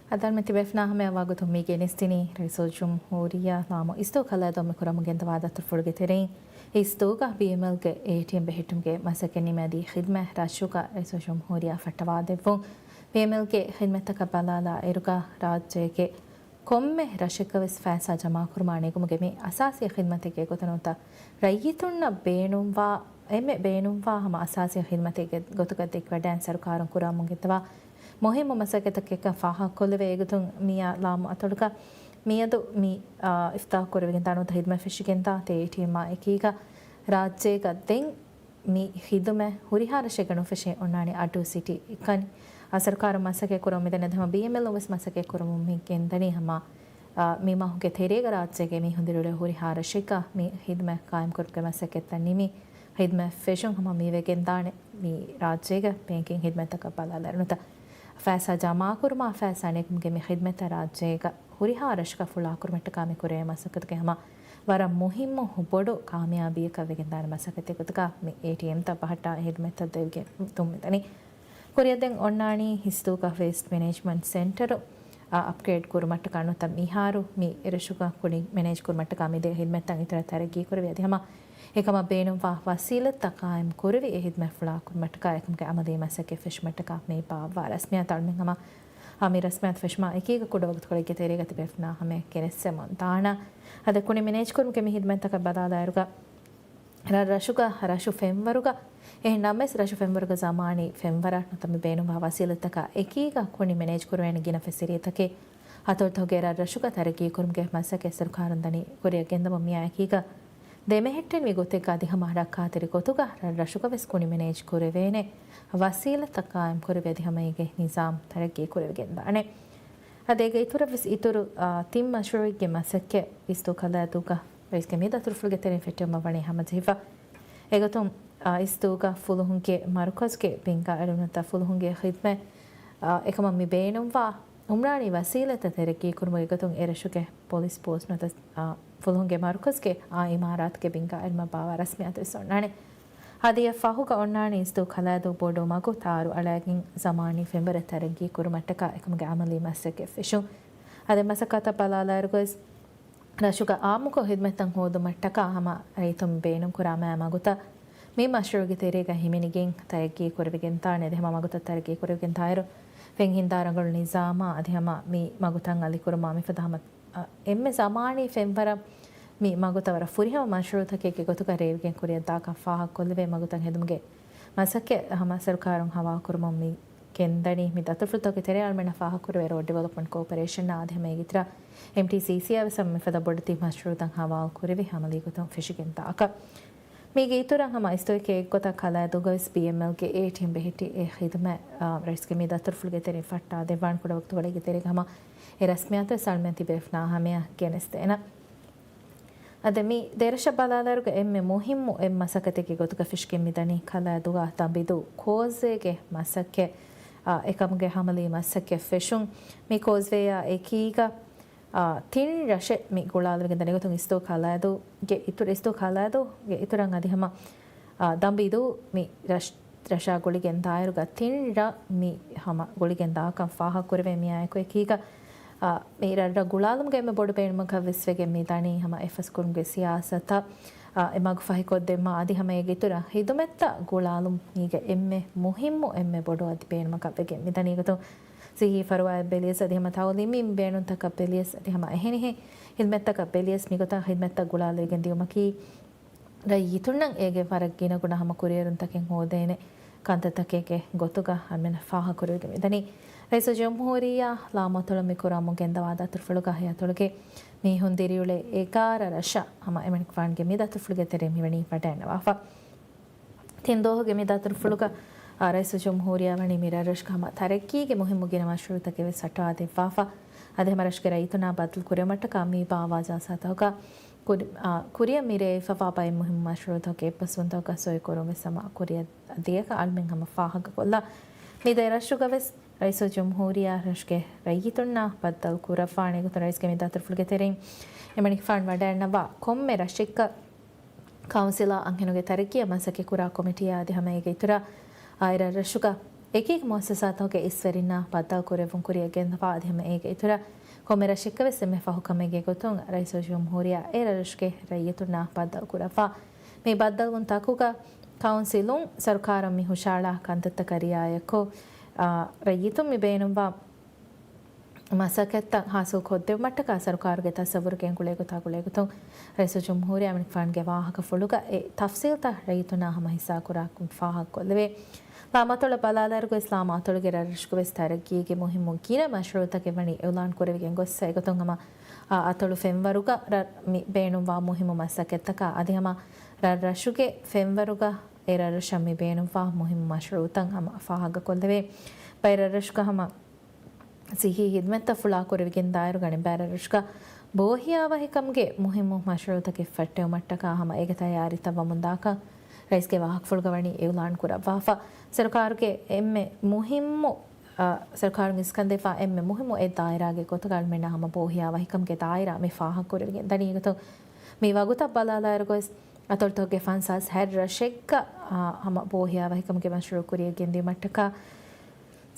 އަދި އަޅުމެން ތިބޭފުޅުންނާ ހަމަޔަށް ވަގުތު މި ގެނެސްދިނީ ރައީސުލްޖުމްހޫރިއްޔާ ލާމު އިސްދޫ ކަލައިދޫ މި ކުރަމުން ގެންދަވާ ދަތުރުފުޅުގެ ތެރެއިން އިސްދޫގަ ބީއެމްއެލްގެ އޭޓީއެމް ބެހެއްޓުމުގެ މަސައްކަތް ނިމާދީ ޚިދުމަތް ރަށުގަ ރައީސުލްޖުމްހޫރިއްޔާ ފައްޓަވާދެއްވުން. ބީއެމްއެލްގެ ޚިދުމަތްތަކަށް ބަލާލާ އިރުގަ ރާއްޖޭގެ ކޮންމެ ރަށެއްގަވެސް ފައިސާ ޖަމާކުރުމާ ނެގުމުގެ މި އަސާސީ ޚިދުމަތެއްގެ ގޮތުން ނުވަތަ ރައްޔިތުންނަށް ބޭނުންވާ، އެންމެ ބޭނުންވާ ހަމަ އަސާސީ ޚިދުމަތެއްގެ ގޮތުގަ ދެކިވަޑައިން ސަރުކާރުން ކުރަމުން ގެންދަވާ މުހިއްމު މަސައްކަތަކަކަށް ފާހަގަކޮށްލެވޭ. އެގޮތުން މިއާ ލާމު އަތޮޅުގަ މިއަދު މި، އާ، އިފްތާހު ކުރެވިގެންދާ ނުވަތަ ޚިދުމަތް ފެށިގެންދާ އޭޓީއެމްއާ އެކީގަ ރާއްޖޭގަ ދެން މި ޚިދުމަތް ހުރިހާ ރަށެއްގަ ނުފެށޭ އޮންނާނީ އައްޑޫ ސިޓީ އެކަނި. އާ، ސަރުކާރުން މަސައްކަތް ކުރަމުން މިދަނީ އަދި ހަމަ ބީއެމްއެލް ވެސް މަސައްކަތް ކުރަމުން މި ގެންދަނީ ހަމަ، އާ، މި މަހުގެ ތެރޭގަ ރާއްޖޭގެ މީހުން ދިރިއުޅޭ ހުރިހާ ރަށެއްގަ މި ޚިދުމަތް ޤާއިމްކުރުމުގެ މަސައްކަތްތައް ނިމި، ޚިދުމަތް ފެށުން ހަމަ މިވެގެންދާނެ. މި ރާއްޖޭގަ ބޭންކިން ޚިދުމަތްތަކަށް ބަލާލާ ނުވަތަ ފައިސާ ޖަމާކުރުމާ ފައިސާ ނެގުމުގެ މި ޚިދުމަތްތައް ރާއްޖޭގަ ހުރިހާ ރަށަކަށް ފުޅާކުރުމަށްޓަކާ މި ކުރެވޭ މަސައްކަތުގެ ހަމަ ވަރަށް މުހިއްމު ބޮޑު ކާމިޔާބީއަކަށް ވެގެންދާނެ މަސައްކަތެއް ގޮތުގަ މި އޭޓީއެމްތައް ބަހައްޓާ ޚިދުމަތްތައް ދެވިގެން މިދަނީ. ކުރިއަށް ދެން އޮންނާނީ އިސްދޫގަ ވޭސްޓް މެނޭޖްމަންޓް ސެންޓަރު، އާ، އަޕްގްރޭޑް ކުރުމަށްޓަކާ ނުވަތަ މިހާރު މި ރަށުގަ ކުނި މެނޭޖް ކުރުމަށްޓަކާ މިދޭ ޚިދުމަތްތައް އިތުރަށް ތަރައްގީ ކުރެވި އަދި ހަމަ އެކަމަށް ބޭނުންވާ ވަސީލަތްތައް ޤާއިމް ކުރެވި އެ ޚިދުމަތް ފުޅާ ކުރުމަށްޓަކާ އެކަމުގެ އަމަލީ މަސައްކަތް ފެށުމަށްޓަކާ މި ބާއްވާ ރަސްމިއްޔާތު އަޅުމެން ހަމަ އާ، މި ރަސްމިއްޔާތު ފެށުމާ އެކީގަ ކުޑަ ވަގުތުކޮޅެއްގެ ތެރޭގަ ތިބޭފުޅުންނާ ހަމަޔަށް ގެނެސްދެމުން ދާނަން. އަދި ކުނި މެނޭޖް ކުރުމުގެ މި ޚިދުމަތްތަކަށް ބަލާލާއިރުގަ ރަށް ރަށުގަ ރަށު ފެންވަރުގަ އެހެން ނަމަވެސް ރަށު ފެންވަރުގަ ޒަމާނީ ފެންވަރަށް ނުވަތަ މި ބޭނުންވާ ވަސީލަތްތަކާ އެކީގަ ކުނި މެނޭޖް ކުރެވޭނެ ގިނަ ފެސިލިޓީތަކެއް އަތޮޅުތަކުގެ ރަށް ރަށުގަ ތަރައްގީ ކުރުމުގެ މަސައްކަތް ސަރުކާރުން ދަނީ ކުރިއަށް ގެންދަމުން މިއާ އެކީގަ ދެމެހެއްޓެން މި ގޮތެއްގަ އަދި ހަމަ ރައްކާތެރި ގޮތުގަ ރަށް ރަށުގަ ވެސް ކުނި މެނޭޖް ކުރެވޭނެ ވަސީލަތްތައް ޤާއިމް ކުރެވި އަދި ހަމަ އޭގެ ނިޒާމް ތަރައްގީ ކުރެވިގެންދާނެ. އަދި އޭގެ އިތުރަށް ވެސް އިތުރު، އާ، ތިން މަޝްރޫޢެއްގެ މަސައްކަތް އިސްދޫ ކަލާދޫގަ ރައީސްގެ މި ދަތުރުފުޅުގެ ތެރެއިން ފެއްޓެވުމަށް ވަނީ ހަމަޖެހިފަ. އެގޮތުން، އާ، އިސްދޫގަ ފުލުހުންގެ މަރުކަޒުގެ ބިންގާ އެޅުންތައް ފުލުހުންގެ ޚިދުމަތް، އާ، އެކަމަށް މި ބޭނުންވާ އުމްރާނީ ވަސީލަތްތައް ތަރައްގީ ކުރުމުގެ ގޮތުން އެ ރަށުގެ ޕޮލިސް ފޯސް ނުވަތަ، އާ، ފުލުހުންގެ މަރުކަޒުގެ އާ އިމާރާތުގެ ބިންގާ އެޅުމަށް ބާވާ ރަސްމިއްޔާތު ވެސް އޮންނާނެ. އަދި އެ ފަހުގަ އޮންނާނީ އިސްދޫ ކަލާދޫ ބޮޑު މަގު ތާރު އަޅައިގެން ޒަމާނީ ފެންވަރެއް ތަރައްގީ ކުރުމަށްޓަކާ އެކަމުގެ އަމަލީ މަސައްކަތް ފެށުން. އަދި މަސައްކަތަށް ބަލާލާއިރުގަވެސް ރަށުގަ އާއްމުކޮށް ޚިދުމަތްތައް ހޯދުމަށްޓަކާ ހަމަ ރައްޔިތުން ބޭނުންކުރާ މާ މަގުތައް މި މަޝްރޫޢުގެ ތެރޭގަ ހިމެނިގެން ތަރައްގީ ކުރެވިގެންދާނެ. އަދި ހަމަ މަގުތައް ތަރައްގީ ކުރެވިގެންދާއިރު ފެން ހިންދާ ރަނގަޅު ނިޒާމާ އަދި ހަމަ މި މަގުތައް އަލިކުރުމާ މިފަދަ ހަމަ އެންމެ ޒަމާނީ ފެންވަރަށް މި މަގުތައް ވަރަށް ފުރިހަމަ މަޝްރޫޢުތަކެއްގެ ގޮތުގަ ރޭވިގެން ކުރިއަށްދާކަން ފާހަގަކޮށްލެވޭ. މަގުތައް ހެދުމުގެ މަސައްކަތް ހަމަ ސަރުކާރުން ހަވާލުކުރުމުން މި ގެންދަނީ. މި ދަތުރުފުޅުތަކުގެ ތެރެއިން އަޅުމެންނަށް ފާހަގަކުރެވޭ ރޯޑް ޑިވެލޮޕްމަންޓް ކޯޕަރޭޝަން އާ އަދި ހަމަ އޭގެ އިތުރަށް އެމްޓީސީސީއާ ވެސް ހަމަ މިފަދަ ބޮޑެތި މަޝްރޫޢުތައް ހަވާލުކުރެވި އަމަލީ ގޮތުން ފެށިގެންދާކަށް. މީގެ އިތުރަށް ހަމަ އިސްދޫއެއްގެ އެއްގޮތަށް ކަލާދޫގަވެސް ބީއެމްއެލްގެ އޭޓީއެމް ބެހެއްޓި އެ ޚިދުމަތް، އާ، ރައީސްގެ މި ދަތުރުފުޅުގެ ތެރެއިން ފައްޓާ ދެއްވާން ކުޑަ ވަގުތުކޮޅެއްގެ ތެރޭގަ ހަމަ އެ ރަސްމިއްޔާތު ވެސް އަޅުމެން ތިބޭފުޅުންނާ ހަމަޔަށް ގެނެސްދޭނަން. އަދި މި ދެރަށަށް ބަލާލާއިރުގަ އެންމެ މުހިއްމު އެއް މަސައްކަތެއްގެ ގޮތުގަ ފެށިގެން މިދަނީ ކަލާދޫގަ ދަނބިދޫ ކޯޒްވޭގެ މަސައްކަތް، އާ، އެކަމުގެ އަމަލީ މަސައްކަތް ފެށުން. މި ކޯޒްވޭއާ އެކީގަ އާ، ތިން ރަށެއް މި ގުޅާލެވިގެން ދަނީ. އެގޮތުން އިސްދޫ ކަލާދޫގެ އިތުރަށް، އިސްދޫ ކަލާދޫގެ އިތުރަށް އަދި ހަމަ، އާ، ދަނބިދޫ މި ރަށް، ރަށާ ގުޅިގެން ދާއިރުގަ ތިން ރަށް މި ހަމަ ގުޅިގެން ދާކަން ފާހަގަކުރެވޭ. މިއާއެކު އެކީގަ، އާ، މި ރަށް، ރަށް ގުޅާލުމުގެ އެންމެ ބޮޑު ބޭނުމަކަށް ވެސް ވެގެން މި ދަނީ ހަމަ އެއްފަސްކުރުމުގެ ސިޔާސަތަށް، އާ، އެ މަގު ފަހިކޮށްދެއްވުމަށް އަދި ހަމަ އޭގެ އިތުރަށް ޚިދުމަތްތައް ގުޅާލުމުގެ އެންމެ މުހިއްމު އެންމެ ބޮޑު އަދި ބޭނުމަކަށް ވެގެން މި ދަނީ. އެގޮތުން ސިއްހީ ފަރުވާއެއް ބެލިޔަސް އަދި ހަމަ ތައުލީމީ ބޭނުންތަކަށް ބެލިޔަސް އަދި ހަމަ އެހެނިހެން ޚިދުމަތްތަކަށް ބެލިޔަސް މިގޮތަށް ޚިދުމަތްތައް ގުޅާލެވިގެން ދިޔުމަކީ ރައްޔިތުންނަށް އޭގެ ވަރަށް ގިނަގުނަ ހަމަ ކުރިއެރުންތަކެއް ހޯދޭނެ. ކަންތައްތަކެއްގެ ގޮތުގަ އަޅުމެން ފާހަގަކުރެވިގެން މިދަނީ. ރައީސުލްޖުމްހޫރިއްޔާ ލާމަތޮޅަށް މި ކުރާމުން ގެންދަވާ ދަތުރުފުޅުގަ އެ އަތޮޅުގެ މީހުން ދިރިއުޅޭ އެގާރަ ރަށަށް ހަމަ އެމަނިކުފާނުގެ މި ދަތުރުފުޅުގެ ތެރެއިން މިވަނީ ވަޑައިގަންނަވާފަ. ތިން ދުވަހުގެ މި ދަތުރުފުޅުގަ، އާ، ރައީސުލްޖުމްހޫރިއްޔާ ވަނީ މި ރަށްރަށުގެ ހަމަ ތަރައްގީގެ މުހިއްމު ގިނަ މަޝްރޫއުތަކެއް ވެސް ހައްޓަވާދެއްވާފަ. އަދި ހަމަ ރަށުގެ ރައްޔިތުންނާ ބައްދަލު ކުރެވުމަށްޓަކާ މި ބާވާ ޖަލްސާތަކުގަ ކުރި-، އާ، ކުރިއަށް މިރޭ ހިފަވާ ބައެއް މުހިއްމު މަޝްރޫއުތަކުގެ އެއްބަސްވުންތަކުގަ ސޮއި ކުރުން ވެސް ހަމަ ކުރިއަށް ދިޔަކަން އަޅުމެން ހަމަ ފާހަގަކޮށްލާ. މި ދެ ރަށުގަ ވެސް ރައީސުލްޖުމްހޫރިއްޔާ ރަށުގެ ރައްޔިތުންނާ ބައްދަލު ކުރައްވާނެ ގޮތުން ރައީސްގެ މި ދަތުރުފުޅުގެ ތެރެއިން އެމަނިކުފާނު ވަޑައިގަންނަވާ ކޮންމެ ރަށެއްގަ ކައުންސިލާ އަންހެނުންގެ ތަރައްގީއަށް މަސައްކަތްކުރާ ކޮމިޓީއާ އަދި ހަމަ އޭގެ އިތުރަށް އާއިރަށް ރަށުގަ އެކި މުއައްސަސާތަކުގެ އިސްވެރިންނާ ބައްދަލު ކުރެއްވުން ކުރިއަށް ގެންދަވާ އަދި ހަމަ އޭގެ އިތުރަށް ކޮންމެ ރަށެއްގަ ވެސް އެންމެ ފަހު ކަމެއްގެ ގޮތުން ރައީސުލްޖުމްހޫރިއްޔާ އެ ރަށުގެ ރައްޔިތުންނާ ބައްދަލު ކުރައްވާ. މި ބައްދަލުވުން ތަކުގަ ކައުންސިލުން ސަރުކާރަށް މި ހުށައަޅާ ކަންތައްތަކަށް ރިއާޔަތްކޮށް، އާ، ރައްޔިތުން މި ބޭނުންވާ މަސައްކަތްތައް ހާސިލް ކޮށްދެއްވުމަށްޓަކާ ސަރުކާރުގެ ތަސައްވުރުގެ އެނގުޅޭ ގޮތާ ގުޅޭގޮތުން ރައީސުލްޖުމްހޫރިއްޔާ އެމަނިކުފާނުގެ ވާހަކަފުޅުގަ އެ ތަފްސީލްތައް ރައްޔިތުންނާ ހަމަ ހިއްސާކުރާކަން ފާހަގަކޮށްލެވޭ. ލާމަތޮޅަށް ބަލާލާއިރުގަވެސް ލާމަތޮޅުގެ ރަށްރަށުގަވެސް ތަރައްގީގެ މުހިއްމު ގިނަ މަޝްރޫއުތަކެއް ވަނީ އިއުލާން ކުރެވިގެން ގޮއްސަ އެގޮތުން ހަމަ އަ-، އަތޮޅު ފެންވަރުގަ ރަށް މި ބޭނުންވާ މުހިއްމު މަސައްކަތްތަކާ އަދި ހަމަ ރަށްރަށުގެ ފެންވަރުގަ އެ ރަށްރަށަށް މި ބޭނުންވާ މުހިއްމު މަޝްރޫއުތައް ހަމަ ފާހަގަކޮށްލެވޭ. ބައެއް ރަށްރަށުގަ ހަމަ ސިއްހީ ހިދުމަތްތައް ފުޅާކުރެވިގެން ދާއިރު ގަނެ ބައެއް ރަށްރަށުގަ ބޯހިޔާވަހިކަމުގެ މުހިއްމު މަޝްރޫއުތަކެއް ފެއްޓެވުމަށްޓަކާ ހަމަ އޭގެ ތައްޔާރީތައް ވަމުންދާކަން ރައީސްގެ ވާހަކަފުޅުގަ ވަނީ އިއުލާން ކުރައްވާފަ. ސަރުކާރުގެ އެންމެ މުހިއްމު، އަ، ސަރުކާރުން އިސްކަންދެވާ އެންމެ މުހިއްމު އެއް ދާއިރާގެ ގޮތުގަ އަޅުމެންނާ ހަމަ ބޯހިޔާވަހިކަމުގެ ދާއިރާ މި ފާހަގަކުރެވިގެން ދަނީ ގޮތުން މި ވަގުތަށް ބަލާލާއިރުގަވެސް އަތޮޅުތަކުގެ ފަންސާސް ހަތް ރަށެއްގަ، އާ، ހަމަ ބޯހިޔާވަހިކަމުގެ މަޝްރޫއު ކުރިއަށް ގެންދިއުމަށްޓަކާ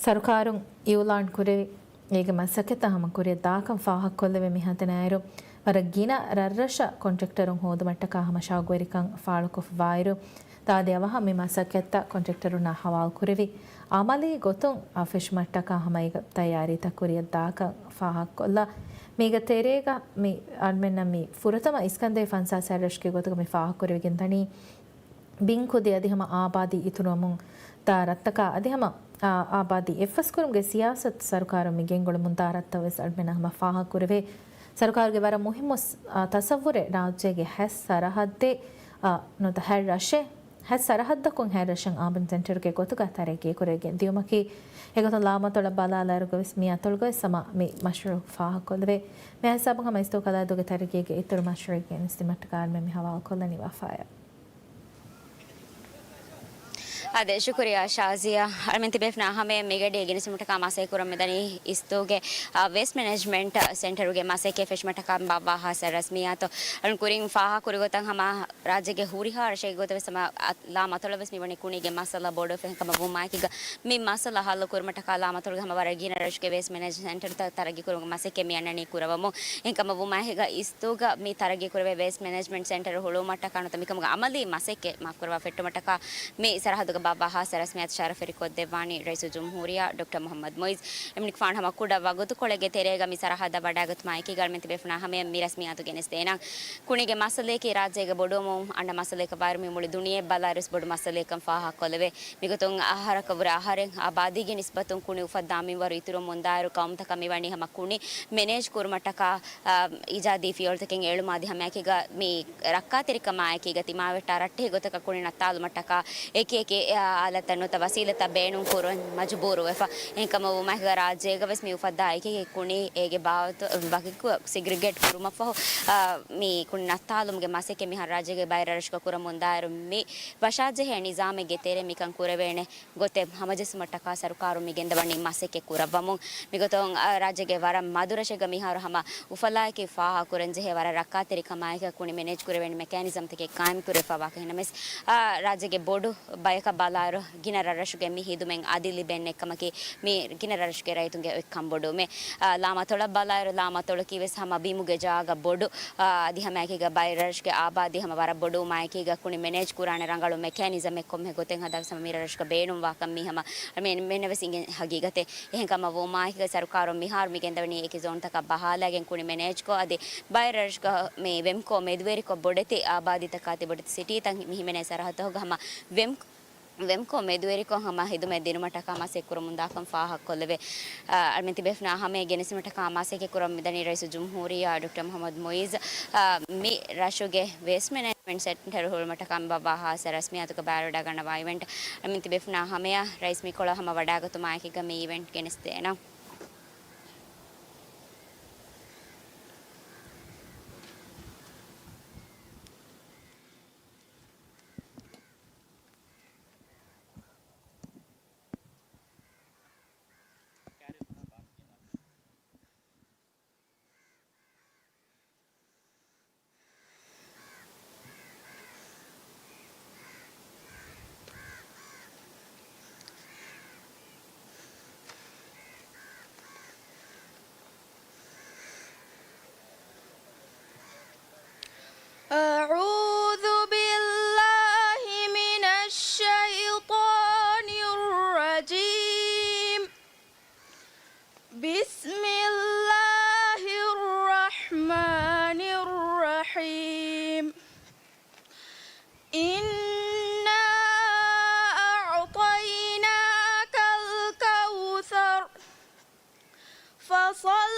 ސަރުކާރުން އިއުލާން ކުރެވި، އޭގެ މަސައްކަތްތައް ހަމަ ކުރިއަށް ދާކަން ފާހަގަކޮށްލެވޭ. މިހާތަނަށް އައިރު ވަރަށް ގިނަ ރަށްރަށަށް ކޮންޓްރެކްޓަރުން ހޯދުމަށްޓަކާ ހަމަ ޝައުގުވެރިކަން ފާޅުކޮށްފަވާއިރު، ދާދި އަވަހަށް މި މަސައްކަތްތައް ކޮންޓްރެކްޓަރުންނާ ހަވާލުކުރެވި، އަމަލީ ގޮތުން އަ، ފެށުމަށްޓަކާ ހަމަ އޭގެ ތައްޔާރީތައް ކުރިއަށް ދާކަން ފާހަގަކޮށްލާ. މީގެ ތެރޭގަ މި އަޅުމެންނަށް މި ފުރަތަމަ އިސްކަންދޭ ފަންސާސް ހަތް ރަށުގެ ގޮތުގަ މި ފާހަގަކުރެވިގެން ދަނީ، ބިން ކުދި އަދި ހަމަ އާބާދީ އިތުރުވަމުން ދާ ރަށްތަކާ އަދި ހަމަ، އާ، އާބާދީ އެއްފަސްކުރުމުގެ ސިޔާސަތު ސަރުކާރުން މި ގެންގުޅެމުން ދާ ރަށްތައް ވެސް އަޅުމެންނަށް ހަމަ ފާހަގަކުރެވޭ. ސަރުކާރުގެ ވަރަށް މުހިއްމު ސް-، އާ، ތަސައްވުރެއް ރާއްޖޭގެ ހަތް ސަރަހައްދެއް، އާ، ނުވަތަ ހަތް ރަށެއް، ހަތް ސަރަހައްދަކުން ހަތް ރަށަށް އާބަން ސެންޓަރުގެ ގޮތުގަ ތަރައްގީ ކުރެވިގެން ދިޔުމަކީ. އެގޮތުން ލާމަތޮޅަށް ބަލާލާއިރުގަވެސް މި އަތޮޅުގަވެސް ހަމަ މި މަޝްރޫއު ފާހަގަކޮށްލެވޭ. މި ހިސާބުން ހަމަ އިސްތޯ ކަލާދޫގެ ތަރައްގީގެ އިތުރު މަޝްރޫއެއް ގެނެސްދިނުމަށްޓަކާ އަޅުމެން މި ހަވާލުކޮށްލަނީ ވަފާޔާ. އާދެ، ޝުކުރިއްޔާ ޝާޒިޔާ. އަޅުމެން ތިބޭފުޅުންނާ ހަމަޔަށް މިގަޑީ ގެނެސްދިނުމަށްޓަކާ މަސައްކަތް ކުރަމުންދަނީ އިސްތޯގެ، އާ، ވޭސްޓް މެނޭޖްމަންޓް ސެންޓަރުގެ މަސައްކަތް ފެށުމަށްޓަކާ ބާއްވާ ހާސް ރަސްމިއްޔާތު. އަޅުން ކުރިން ފާހަގަކުރި ގޮތަށް ހަމަ ރާއްޖޭގެ ހުރިހާ ރަށެއްގެ ގޮތަށް ވެސް ހަމަ އަ-، ލާމަތޮޅަށް ވެސް މިވަނީ ކުނީގެ މައްސަލަ ބޮޑުވެފަ. އެހެންކަމަށް ވުމާއެކީގަ މި މައްސަލަ ހައްލު ކުރުމަށްޓަކާ ލާމަތޮޅުގެ ހަމަ ވަރަށް ގިނަ ރަށުގެ ވޭސްޓް މެނޭޖް ސެންޓަރުތައް ތަރައްގީ ކުރުމުގެ މަސައްކަތް މި އަންނަނީ ކުރަވަމުން. އެހެންކަމަށް ވުމާއެކީގަ އިސްތޫގަ މި ތަރައްގީ ކުރެވޭ ވޭސްޓް މެނޭޖްމަންޓް ސެންޓަރު ހުޅުވުމަށްޓަކާ ނުވަތަ މިކަމުގެ އަމަލީ މަސައްކަތް މަ ކުރަވާ ފެއްޓުމަށްޓަކާ މި ސަރަހައްދުގަ ބާއްވާ ހާއްސަ ރަސްމިއްޔާތު ޝަރަފުވެރިކޮށްދެއްވާނީ ރައީސުލްޖުމްހޫރިއްޔާ ޑޮކްޓަރ މުހައްމަދު މުއިއްޒު. އެމަނިކުފާނު ހަމަ ކުޑަ ވަގުތުކޮޅެއްގެ ތެރޭގަ މި ސަރަހައްދަށް ވަޑައިގަތުމާއެކީގަ އަޅުމެން ތިބޭފުޅުންނާ ހަމަޔަށް މި ރަސްމިއްޔާތު ގެނެސްދޭނަން. ކުނީގެ މައްސަލައަކީ ރާއްޖޭގެ ބޮޑުވަމުން އަންނަ މައްސަލައަކަށް ވާއިރު މި މުޅި ދުނިޔެ ބަލާއިރުވެސް ބޮޑު މައްސަލައެއްކަން ފާހަގަކޮށްލެވޭ. މިގޮތުން އަހަރަކަށްވުރެ އަހަރެއް އާބާދީގެ ނިސްބަތުން ކުނި އުފައްދާ މިންވަރު އިތުރުވަމުންދާއިރު ޤައުމުތަކަށް މިވަނީ ހަމަ ކުނި މެނޭޖް ކުރުމަށްޓަކާ، އާ، އީޖާދީ ފިޔަވަޅުތަކެއް އެޅުމާ އަދި ހަމައެކީގަ މި ރައްކާތެރިކަމާއެކީގަ ތިމާވެއްޓާ ރައްޓެހި ގޮތަކަށް ކުނި ނައްތާލުމަށްޓަކާ އެކި އެކި، އާ، އާލަތްތައް ނުވަތަ ވަސީލަތްތައް ބޭނުން ކުރުން މަޖުބޫރުވެފަ. އެހެންކަމަށް ވުމާއެކީގަ ރާއްޖޭގަވެސް މި އުފައްދާ އެކި އެކި ކުނި އޭގެ ބާވަތު ވަކިކޮށް ސެގްރިގޭޓް ކުރުމަށްފަހު، އާ، މި ކުނި ނައްތާލުމުގެ މަސައްކަތް މިހާރު ރާއްޖޭގެ ބައެއް ރަށްރަށުގަ ކުރަމުންދާއިރު މި ވަށާޖެހޭ ނިޒާމެއްގެ ތެރޭ މިކަން ކުރެވޭނެ ގޮތެއް ހަމަޖެއްސުމަށްޓަކާ ސަރުކާރުން މި ގެންދަވަނީ މަސައްކަތް ކުރައްވަމުން. މިގޮތުން، އާ، ރާއްޖޭގެ ވަރަށް މަދު ރަށެއްގަ މިހާރު ހަމަ އުފަލާއެކީ ފާހަގަކުރަންޖެހޭ ވަރަށް ރައްކާތެރިކަމާއެކީ ކުނި މެނޭޖް ކުރެވޭނެ މެކޭނިޒަމްތަކެއް ޤާއިމްކުރެވިފައިވާކަށް. އެހެންނަމަވެސް، އާ، ރާއްޖޭގެ ބޮޑު ބަޔަކަށް ބަލާއިރު ގިނަ ރަށްރަށުގެ މި ހިދުމަތް އަދި ލިބެން އެއްކަމަކީ މި ގިނަ ރަށްރަށުގެ ރައްޔިތުންގެ އޮތްކަން ބޮޑުވުމޭ. އާ، ލާމަތޮޅަށް ބަލާއިރު ލާމަތޮޅަކީ ވެސް ހަމަ ބިމުގެ ޖާގަ ބޮޑު، އާ، އަދި ހަމައެކީގަ ބައެއް ރަށްރަށުގެ އާބާދީ ހަމަ ވަރަށް ބޮޑުވުމާއެކީގަ ކުނި މެނޭޖް ކުރާނެ ރަނގަޅު މެކޭނިޒަމެއް ކޮންމެ ގޮތެއް ހަދާ ވެސް ހަމަ މި ރަށްރަށުގަ ބޭނުންވާކަން މީ ހަމަ އަޅުމެން އެންމެންނަށް ވެސް އިނގޭ ހަގީގަތެއް. އެހެންކަމަށް ވުމާއެކީގަ ސަރުކާރުން މިހާރު މި ގެންދަވަނީ އެކި ޒޯންތަކަށް ބަހާލައިގެން ކުނި މެނޭޖްކޮށް އަދި ބައެއް ރަށްރަށުގަ މި ވެމްކޯ މެދުވެރިކޮށް ބޮޑެތި އާބާދީތަކާ ތިބޮޑެތި ސިޓީތައް މި ހިމެނޭ ސަރަހައްދުތަކުގަ ހަމަ ވެމް ވެމްކޯ މެދުވެރިކޮށް ހަމަ ހިދުމަތް ދިނުމަށްޓަކާ މަސައްކަތް ކުރަމުންދާކަން ފާހަގަކޮށްލެވޭ. އަ، އަޅަމެން ތިބޭފުޅުންނާ ހަމަޔަށް ގެނެސްދިނުމަށްޓަކާ މަސައްކަތް ކުރަމުންދަނީ ރައީސުލްޖުމްހޫރިއްޔާ ޑޮކްޓަރ މުޙައްމަދު މުޢިއްޒު. އަ، މި ރަށުގެ ވޭސްޓް މެނޭޖްމަންޓް ސެންޓަރު ހުޅުމަށްޓަކާ މި ބައްވާ ހާއްސަ ރަސްމިއްޔާތުގަ ބައިވެރިވެވަޑައިގަންނަވާ އިވެންޓް. އަޅަމެން ތިބޭފުޅުންނާ ހަމަޔަށް ރައީސް މިކޮޅަށް ހަމަ ވަޑައިގަތުމާ އެކީގަ މި އިވެންޓް ގެނެސްދޭނަން. أعوذ بالله من الشيطان الرجيم. بسم الله الرحمن الرحيم. إنا أعطيناك الكوثر. فصل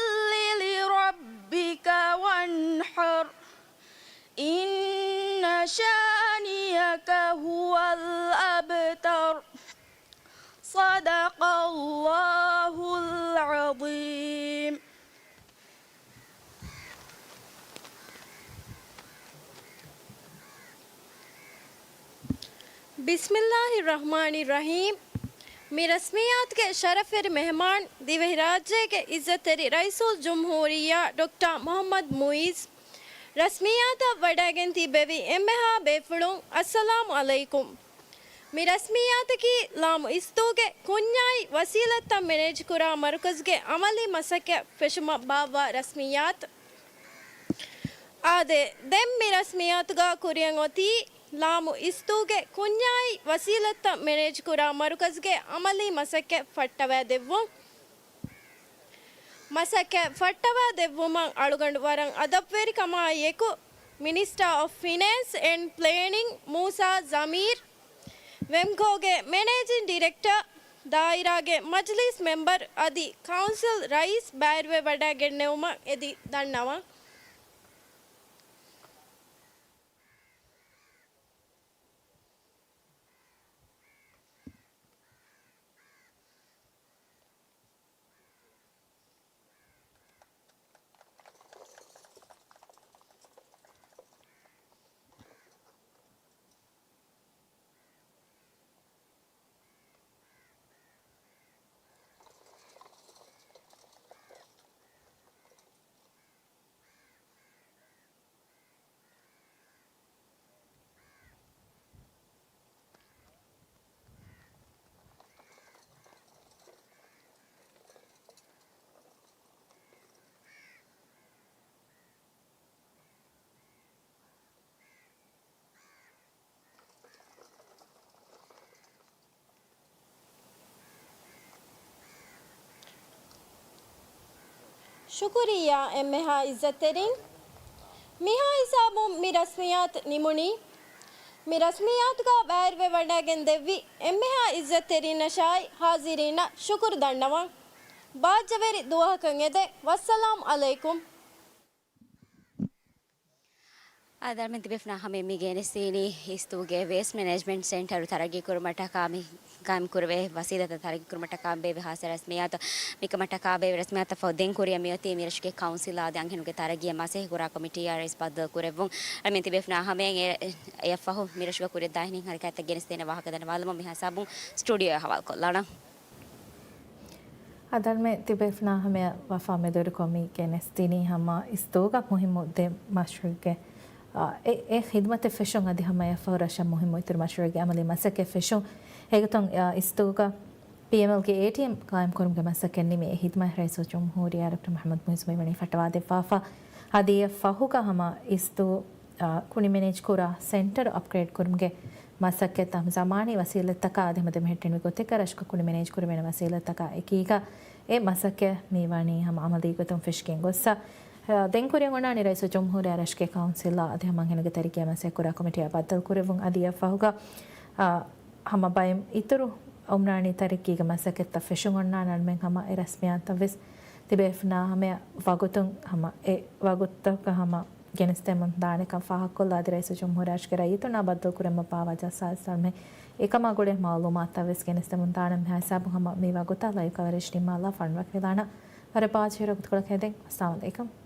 لربك وانحر. إن شانئك هو الأبتر. صدق الله العظيم. ބިސްމިއްލާހި ރަޙްމާނި ރަޙީމް. މި ރަސްމިއްޔާތުގެ ޝަރަފްވެރި މެހެމާން ދިވެހިރާއްޖޭގެ އިއްޒަތްތެރި ރައީސުލްޖުމްހޫރިއްޔާ ޑޮކްޓަރ މުޙައްމަދު މުޢިއްޒު. ރަސްމިއްޔާތަށް ވަޑައިގެން ތިއްބެވި އެންމެހާ ބޭފުޅުން، އައްސަލާމު ޢަލައިކުމް. މި ރަސްމިއްޔާތަކީ ލާމު އިސްތޫގެ ކުންޏާއި ވަސީލަތްތައް މެނޭޖްކުރާ މަރުކަޒުގެ ޢަމަލީ މަސައްކަތް ފެށުމަށް ބާއްވާ ރަސްމިއްޔާތު. އާދެ، ދެން މި ރަސްމިއްޔާތުގަ ކުރިއަށް އޮތީ ލާމު އިސްތޫގެ ކުންޏާއި ވަސީލަތްތައް މެނޭޖްކުރާ މަރުކަޒުގެ ޢަމަލީ މަސައްކަތް ފައްޓަވައިދެއްވުން. މަސައްކަތް ފައްޓަވާ ދެއްވުމަށް އަޅުގަނޑު ވަރަށް އަދަބުވެރިކަމާއެކު، މިނިސްޓަރ އޮފް ފިނޭންސް އެންޑް ޕްލޭނިން މޫސާ ޒަމީރް، ވެމްކޯގެ މެނޭޖިން ޑިރެކްޓަރ، ދާއިރާގެ މަޖިލީސް މެމްބަރު އަދި ކައުންސިލް ރައީސް ބައިވެވަޑައިގެންނެވުމަށް އެދި ދަންނަވަން. ޝުކުރިއްޔާ އެންމެހާ އިއްޒަތްތެރިން. މިހާ ހިސާބުން މި ރަސްމިއްޔާތު ނިމުނީ. މި ރަސްމިއްޔާތުގަ ބައިވެވަޑައިގެން ދެއްވި އެންމެހާ އިއްޒަތްތެރިންނަށާއި ހާޒިރީންނަށް ޝުކުރު ދަންނަވަން. ބާއްޖަވެރި ދުވަހަކަށް އެދެން. ވައްސަލާމް ޢަލައިކުމް. އާދެ، އަޅަމެން ތިބޭފުޅުންނާ ހަމަޔަށް މި ގެނެސްދިނީ އިސްތޫގެ ވޭސްޓް މެނޭޖްމަންޓް ސެންޓަރު ތަރައްގީކުރުމަށްޓަކާ މި ގާއިމްކުރެވޭ ވަސީލަތްތައް ތަރައްގީކުރުމަށްޓަކާ ބޭއްވި ހާއްސަ ރަސްމިއްޔާތު. މިކަމަށްޓަކާ ބޭއްވި ރަސްމިއްޔާތަށް ފަހު ދެން ކުރިއަށް މިއޮތީ މިރަށުގެ ކައުންސިލާ އަދި އަންހެނުންގެ ތަރައްގީއަށް މަސައްކަތްކުރާ ކޮމިޓީއާ ރައީސް ބައްދަލުކުރެއްވުން. އަޅަމެން ތިބޭފުޅުންނާ ހަމަޔަށް އެ، އެއަށްފަހު މިރަށުގަ ކުރިއަށްދާ އެހެނިހެން ހަރަކާތްތައް ގެނެސްދޭނެ ވާހަކަ ދަންނަވާލަމުން މިހާ ހިސާބުން ސްޓޫޑިއޯއަށް ހަވާލުކޮށްލާނަން. އަދަންމެ ތިބޭފުޅުންނާ ހަމަޔަށް ވަފާ މެދުވެރިކޮށް މި ގެނެސްދިނީ ހަމަ އިސްތޫގަ މުހިއްމު ދެ މަޝްރޫޢުގެ، އާ، އެ، އެ ޚިދުމަތެއް ފެށުން އަދި ހަމަ އެއަށްފަހު ރަށަށް މުހިއްމު އިތުރު މަޝްރޫޢުގެ އަމަލީ މަސައްކަތް ފެށުން. އެގޮތުން، އާ، އިސްތޫގަ ޕީއެމްއެލްގެ އޭޓީއެމް ޤާއިމްކުރުމުގެ މަސައްކަތް ނިމި އެ ޚިދުމަތް ރައީސުލްޖުމްހޫރިއްޔާ ޑޮކްޓަރ މުޙައްމަދު މުޢިއްޒު މިވަނީ ފައްޓަވާދެއްވާފަ. އަދި އެއަށްފަހުގަ ހަމަ އިސްތޫ އާ، ކުނި މެނޭޖްކުރާ ސެންޓަރު އަޕްގްރޭޑްކުރުމުގެ މަސައްކަތް ހަމަ ޒަމާނީ ވަސީލަތްތަކާ އަދި ހަމަ ދެމެހެއްޓެނިވި ގޮތެއްގަ ރަށުގަ ކުނި މެނޭޖްކުރެވޭނެ ވަސީލަތްތަކާ އެކީގަ އެ މަސައްކަތް މިވަނީ ހަމަ އަމަލީ ގޮތުން ފެށިގެން ގޮއްސަ. އާ، ދެން ކުރިއަށް އޮންނާނީ ރައީސުލްޖުމްހޫރިއްޔާ ރަށުގެ ކައުންސިލާ އަދި ހަމަ އަންހެނުންގެ ތަރައްގީއަށް މަސައްކަތްކުރާ ކޮމިޓީއާ ބައްދަލުކުރެއްވުން. އަދި އެއަށްފަހުގަ، އާ، ހަމަ ބައިން އިތުރު އުމްރާނީ ތަރައްގީގެ މަސައްކަތްތައް ފެށުން އޮންނާނެ އަޅުމެން ހަމަ އެ ރަސްމިއްޔާތުތައް ވެސް ތިބޭފުނާ ހަމަޔަށް ވަގުތުން ހަމަ އެ ވަގުތަކަށް ހަމަ ގެނެސްދެމުން ދާނެކަން ފާހަގަކޮށްލާ އަދި ރައީސުލްޖުމްހޫރިއްޔާގެ ރައްޔިތުންނާ ބައްދަލުކުރެއްވުމަށް ބާވާ ޖަލްސާ ސަރުމެ އެކަމާ ގުޅޭ މައުލޫމާތުތައް ވެސް ގެނެސްދެމުން ދާނަމޭ. ހިސާބުން ހަމަ މި ވަގުތަށް ލައިވް ކަވަރޭޖް ނިންމާލާ ފަންރަ ކިލާނަ ވަރަށް ބާޖަހިރަ ގޮތުގަ ހެދެން. އައްސަލާމު ޢަލައިކުމް.